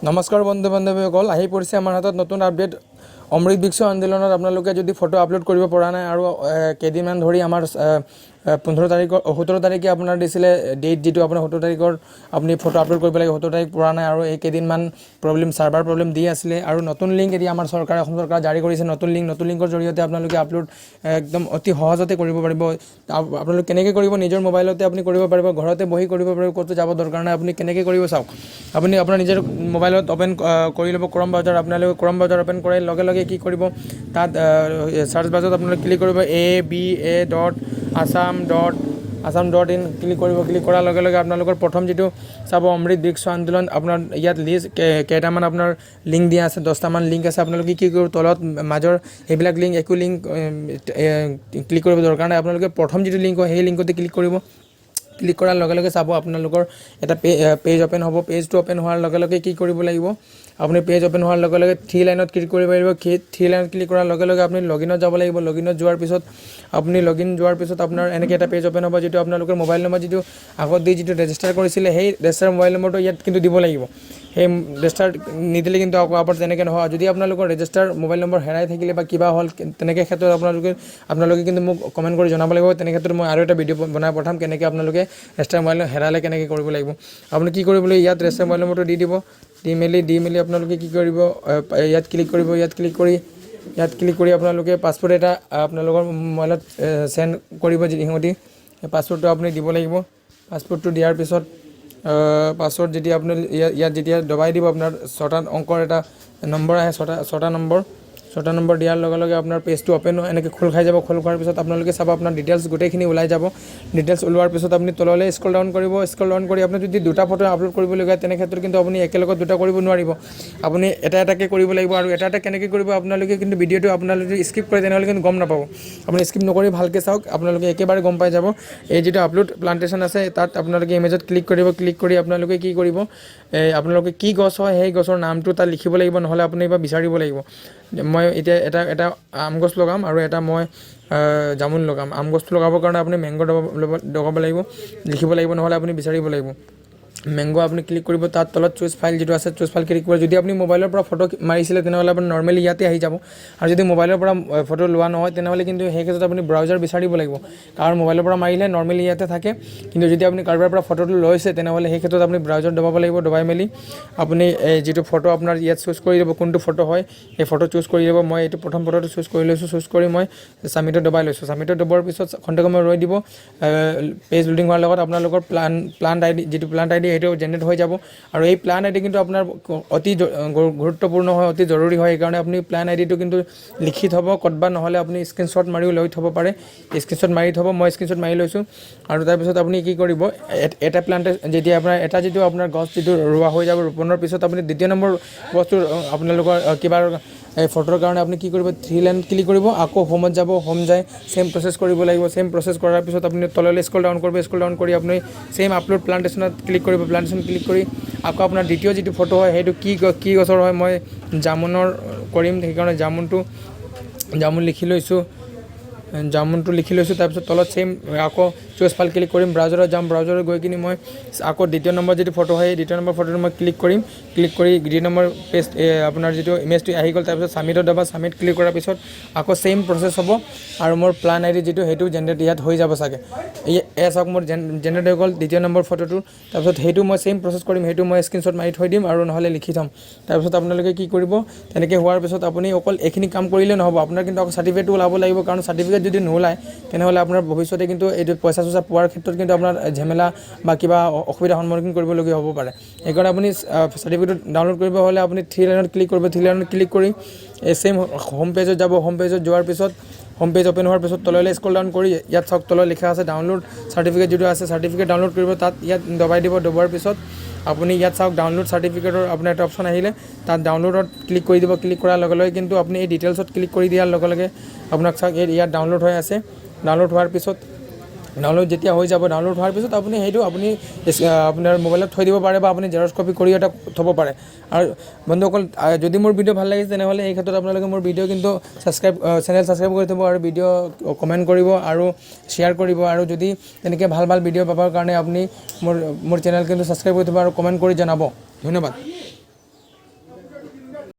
নমস্কাৰ বন্ধু বান্ধৱীসকল, আহি পৰিছে আমাৰ হাতত নতুন আপডেট। অমৃত বৃক্ষ আন্দোলনত আপোনালোকে যদি ফটো আপলোড কৰিব পৰা নাই আৰু কেইদিনমান ধৰি আমাৰ 15 তাৰিখৰ, 17 তাৰিখে আপোনাৰ দিছিলে ডেট, যিটো আপোনাৰ 17 তাৰিখৰ আপুনি ফটো আপলোড কৰিব লাগে, 17 তাৰিখ পৰা নাই আৰু এই কেইদিনমান প্ৰব্লেম, ছাৰ্ভাৰ প্ৰব্লেম দি আছিলে। আৰু নতুন লিংক এতিয়া আমাৰ চৰকাৰে, অসম চৰকাৰে জাৰি কৰিছে নতুন লিংক। নতুন লিংকৰ জৰিয়তে আপোনালোকে আপলোড একদম অতি সহজতে কৰিব পাৰিব। আপোনালোকে কেনেকৈ কৰিব? নিজৰ মোবাইলতে আপুনি কৰিব পাৰিব, ঘৰতে বহি কৰিব পাৰিব, ক'তো যাব দৰকাৰ নাই। আপুনি কেনেকৈ কৰিব চাওক। আপুনি আপোনাৰ নিজৰ মোবাইলত অ'পেন কৰি ল'ব ক্ৰম ব্ৰাউজাৰ। আপোনালোকে ক্ৰম ব্ৰাউজাৰ অ'পেন কৰাৰ লগে লগে কি কৰিব? তাত চাৰ্চ বাজত আপোনালোকে ক্লিক কৰিব aba.assam.assam.in click কৰিব। ক্লিক কৰাৰ লগে লগে আপোনালোকৰ প্ৰথম যিটো চাব, অমৃত বৃক্ষ আন্দোলন। আপোনাৰ ইয়াত লিষ্ট কেইটামান আপোনাৰ লিংক দিয়া আছে, 10টামান লিংক আছে। আপোনালোকে কি কৰিব? তলত মাজৰ সেইবিলাক লিংক, একো লিংক ক্লিক কৰিব দৰকাৰ নাই। আপোনালোকে প্ৰথম যিটো লিংক হয়, সেই লিংকতে ক্লিক কৰিব। ক্লিক কৰাৰ লগে লগে চাব, আপোনালোকৰ এটা পেজ অ'পেন হ'ব। পেজটো অ'পেন হোৱাৰ লগে লগে কি কৰিব লাগিব? আপুনি পেজ অ'পেন হোৱাৰ লগে লগে থ্ৰী লাইনত ক্লিক কৰিব লাগিব। থ্ৰী লাইনত ক্লিক কৰাৰ লগে লগে আপুনি লগ ইনত যাব লাগিব। লগ ইনত যোৱাৰ পিছত, আপুনি লগ ইন যোৱাৰ পিছত আপোনাৰ এনেকৈ এটা পেজ অ'পেন হ'ব, যিটো আপোনালোকৰ মোবাইল নম্বৰ যিটো আগত দি যিটো ৰেজিষ্টাৰ কৰিছিলে, সেই ৰেজিষ্টাৰ মোবাইল নম্বৰটো ইয়াত কিন্তু দিব লাগিব। সেই ৰেজিষ্টাৰ নিদিলে কিন্তু আকৌ আপোনাৰ তেনেকৈ নহয়। যদি আপোনালোকৰ ৰেজিষ্টাৰ মোবাইল নম্বৰ হেৰাই থাকিলে বা কিবা হ'ল, তেনেকৈ ক্ষেত্ৰত আপোনালোকে কিন্তু মোক কমেণ্ট কৰি জনাব লাগিব। তেনে ক্ষেত্ৰত মই আৰু এটা ভিডিঅ' বনাই পঠাম, কেনেকৈ আপোনালোকে ৰেজিষ্টাৰ মোবাইল হেৰালে কেনেকৈ কৰিব লাগিব। আপুনি কি কৰিব লাগিব? ইয়াত ৰেজিষ্টাৰ মোবাইল নম্বৰটো দি দিব। দি মেলি আপোনালোকে কি কৰিব? ইয়াত ক্লিক কৰিব। ইয়াত ক্লিক কৰি আপোনালোকে পাছৱৰ্ড এটা আপোনালোকৰ মোবাইলত চেণ্ড কৰিব সিহঁতি। সেই পাছৱৰ্ডটো আপুনি দিব লাগিব। পাছৱৰ্ডটো দিয়াৰ পিছত, পাছৱৰ্ড যেতিয়া আপুনি ইয়াত যেতিয়া দবাই দিব, আপোনাৰ ছটা অংকৰ এটা নম্বৰ আহে, ছটা নম্বৰ। ছটা নম্বৰ দিয়াৰ লগে লগে আপোনাৰ পেজটো অ'পেন এনেকৈ খোল খাই যাব। খোল খোৱাৰ পিছত আপোনালোকে চাব, আপোনাৰ ডিটেইলছ গোটেইখিনি ওলাই যাব। ডিটেইলছ ওলোৱাৰ পিছত আপুনি তললৈ স্ক্ৰল ডাউন কৰিব। স্ক্ৰল ডাউন কৰি আপুনি যদি দুটা ফটো আপলোড কৰিবলগীয়া হয়, তেনে ক্ষেত্ৰত কিন্তু আপুনি একেলগত দুটা কৰিব নোৱাৰিব। আপুনি এটা এটাকৈ কৰিব লাগিব। আৰু এটা এটা কেনেকৈ কৰিব? আপোনালোকে কিন্তু ভিডিঅ'টো আপোনালোকে স্কিপ কৰে, তেনেহ'লে কিন্তু গম নাপাব। আপুনি স্কিপ নকৰি ভালকৈ চাওক, আপোনালোকে একেবাৰে গম পাই যাব। এই যিটো আপলোড প্লান্টেশ্যন আছে, তাত আপোনালোকে ইমেজত ক্লিক কৰিব। ক্লিক কৰি আপোনালোকে কি কৰিব? এই আপোনালোকে কি গছ হয়, সেই গছৰ নামটো তাত লিখিব লাগিব, নহ'লে আপুনি বা বিচাৰিব লাগিব। মই এতিয়া এটা এটা আম গছ লগাম আৰু এটা মই জামুন লগাম। আম গছটো লগাবৰ কাৰণে আপুনি মেংগ লগাব লাগিব, লিখিব লাগিব, নহ'লে আপুনি বিচাৰিব লাগিব। মেংগ' আপুনি ক্লিক কৰিব। তাত তলত চুজ ফাইল যিটো আছে, চুজ ফাইল ক্লিক কৰিব। যদি আপুনি মোবাইলৰ পৰা ফটো মাৰিছিলে, তেনেহ'লে আপুনি নৰ্মেলি ইয়াতে আহি যাব। আৰু যদি মোবাইলৰ পৰা ফটো লোৱা নহয়, তেনেহ'লে কিন্তু সেই ক্ষেত্ৰত আপুনি ব্ৰাউজাৰ বিচাৰিব লাগিব। কাৰণ মোবাইলৰ পৰা মাৰিলে নৰ্মেলি ইয়াতে থাকে, কিন্তু যদি আপুনি কাৰোবাৰ পৰা ফটোটো লৈছে, তেনেহ'লে সেই ক্ষেত্ৰত আপুনি ব্ৰাউজাৰ দবাব লাগিব। দবাই মেলি আপুনি এই যিটো ফটো আপোনাৰ ইয়াত চুজ কৰি দিব, কোনটো ফটো হয় সেই ফটো চুজ কৰি দিব। মই এইটো প্ৰথম ফটোটো চুজ কৰি লৈছোঁ। চুজ কৰি মই ছাবমিটত দবাই লৈছোঁ। ছাবমিটত দবোৱাৰ পিছত খন্তেক সময় ৰৈ দিব। পেজ লোডিং হোৱাৰ লগত আপোনালোকৰ প্লাণ্ট আই ডি, যিটো প্লাণ্ট আই ডি, সেইটো জেনেৰেট হৈ যাব। আৰু এই প্লাণ্ট আই ডি কিন্তু আপোনাৰ অতি গুৰুত্বপূৰ্ণ হয়, অতি জৰুৰী হয়। সেইকাৰণে আপুনি প্লাণ্ট আই ডিটো কিন্তু লিখি থ'ব ক'ৰবাত, নহ'লে আপুনি স্ক্ৰীনশ্বট মাৰিও লৈ থ'ব পাৰে। স্ক্ৰীনশ্বট মাৰি থ'ব। মই স্ক্ৰীনশ্বট মাৰি লৈছোঁ। আৰু তাৰপিছত আপুনি কি কৰিব? এটা প্লাণ্টে যেতিয়া আপোনাৰ এটা যিটো আপোনাৰ গছ যিটো ৰোৱা হৈ যাব, ৰোপণৰ পিছত আপুনি দ্বিতীয় নম্বৰ বস্তু আপোনালোকৰ কিবা এই ফটোৰ কাৰণে আপুনি কি কৰিব? থ্ৰী লাইন ক্লিক কৰিব, আকৌ হোমত যাব। হোম যাই ছেইম প্ৰচেছ কৰিব লাগিব। ছেইম প্ৰচেছ কৰাৰ পিছত আপুনি তললৈ স্ক্ৰল ডাউন কৰিব। স্ক্ৰল ডাউন কৰি আপুনি ছেইম আপলোড প্লান্টেশ্যনত ক্লিক কৰিব। প্লান্টেশ্যন ক্লিক কৰি আকৌ আপোনাৰ দ্বিতীয় যিটো ফটো হয়, সেইটো কি কি গছৰ হয়? মই জামুনৰ কৰিম, সেইকাৰণে জামুন লিখি লৈছোঁ। জামুনটো লিখি লৈছোঁ। তাৰপিছত তলত ছেইম আকৌ চুজ ফাইল ক্লিক কৰিম, ব্ৰাউজাৰত যাম। ব্ৰাউজাৰত গৈ কিনি মই আকৌ দ্বিতীয় নম্বৰ যিটো ফটো হয়, সেই দ্বিতীয় নম্বৰ ফটোটো মই ক্লিক কৰিম। ক্লিক কৰি দ্বিতীয় নম্বৰ পেজ আপোনাৰ যিটো ইমেজটো আহি গ'ল। তাৰপিছত ছাবমিটত দবা। ছাবমিট ক্লিক কৰাৰ পিছত আকৌ ছেইম প্ৰচেছ হ'ব আৰু মোৰ প্লাণ্ট আই ডি যিটো, সেইটো জেনেৰেট ইয়াত হৈ যাব চাগে। এই এয়া চাওক, মোৰ জেনেৰেট হৈ গ'ল দ্বিতীয় নম্বৰ ফটোটো। তাৰপিছত সেইটো মই ছেইম প্ৰচেছ কৰিম। সেইটো মই স্ক্ৰীনশ্বট মাৰি থৈ দিম আৰু নহ'লে লিখি থ'ম। তাৰপিছত আপোনালোকে কি কৰিব? তেনেকৈ হোৱাৰ পিছত আপুনি অকল এইখিনি কাম কৰিলে নহ'ব, আপোনাৰ কিন্তু আকৌ চাৰ্টিফিকেটটো ওলাব লাগিব। কাৰণ চাৰ্টিফিকেট যদি নোলায়, তেনেহ'লে আপোনাৰ ভৱিষ্যতে কিন্তু এইটো পইচা চইচা পোৱাৰ ক্ষেত্ৰত কিন্তু আপোনাৰ ঝেমেলা বা কিবা অসুবিধাৰ সন্মুখীন কৰিবলগীয়া হ'ব পাৰে। সেইকাৰণে আপুনি চাৰ্টিফিকেটটো ডাউনলোড কৰিব হ'লে আপুনি থ্ৰী লাইনত ক্লিক কৰিব। থ্ৰী লাইনত ক্লিক কৰি এই ছেইম হোম পেজত যাব। হোম পেজত যোৱাৰ পিছত, হোম পেজ অ'পেন হোৱাৰ পিছত তললৈ স্ক্ৰল ডাউন কৰি ইয়াত চাওক, তলত লিখা আছে ডাউনলোড চাৰ্টিফিকেট যিটো আছে, চাৰ্টিফিকেট ডাউনলোড কৰিব। তাত ইয়াত দবাই দিব। দবোৱাৰ পিছত আপুনি ইয়াত চাওক, ডাউনলোড চাৰ্টিফিকেটৰ আপোনাৰ এটা অপশ্যন আহিলে, তাত ডাউনলোডত ক্লিক কৰি দিব। ক্লিক কৰাৰ লগে লগে কিন্তু আপুনি এই ডিটেইলছত ক্লিক কৰি দিয়াৰ লগে লগে আপোনাক চাওক, এই ইয়াত ডাউনলোড হৈ আছে। ডাউনলোড হোৱাৰ পিছত, ডাউনলোড যেতিয়া হৈ যাব, ডাউনলোড হোৱাৰ পিছত আপুনি সেইটো আপুনি আপোনাৰ মোবাইলত থৈ দিব পাৰে বা আপুনি জেৰক্স কপি কৰি এটা থ'ব পাৰে। আৰু বন্ধুসকল, যদি মোৰ ভিডিঅ' ভাল লাগিছে, তেনেহ'লে এই ক্ষেত্ৰত আপোনালোকে মোৰ ভিডিঅ' কিন্তু চেনেল ছাবস্ক্ৰাইব কৰি থ'ব আৰু ভিডিঅ' কমেণ্ট কৰিব আৰু শ্বেয়াৰ কৰিব। আৰু যদি তেনেকৈ ভাল ভাল ভিডিঅ' পাবৰ কাৰণে আপুনি মোৰ মোৰ চেনেল কিন্তু ছাবস্ক্ৰাইব কৰি থ'ব আৰু কমেণ্ট কৰি জনাব। ধন্যবাদ।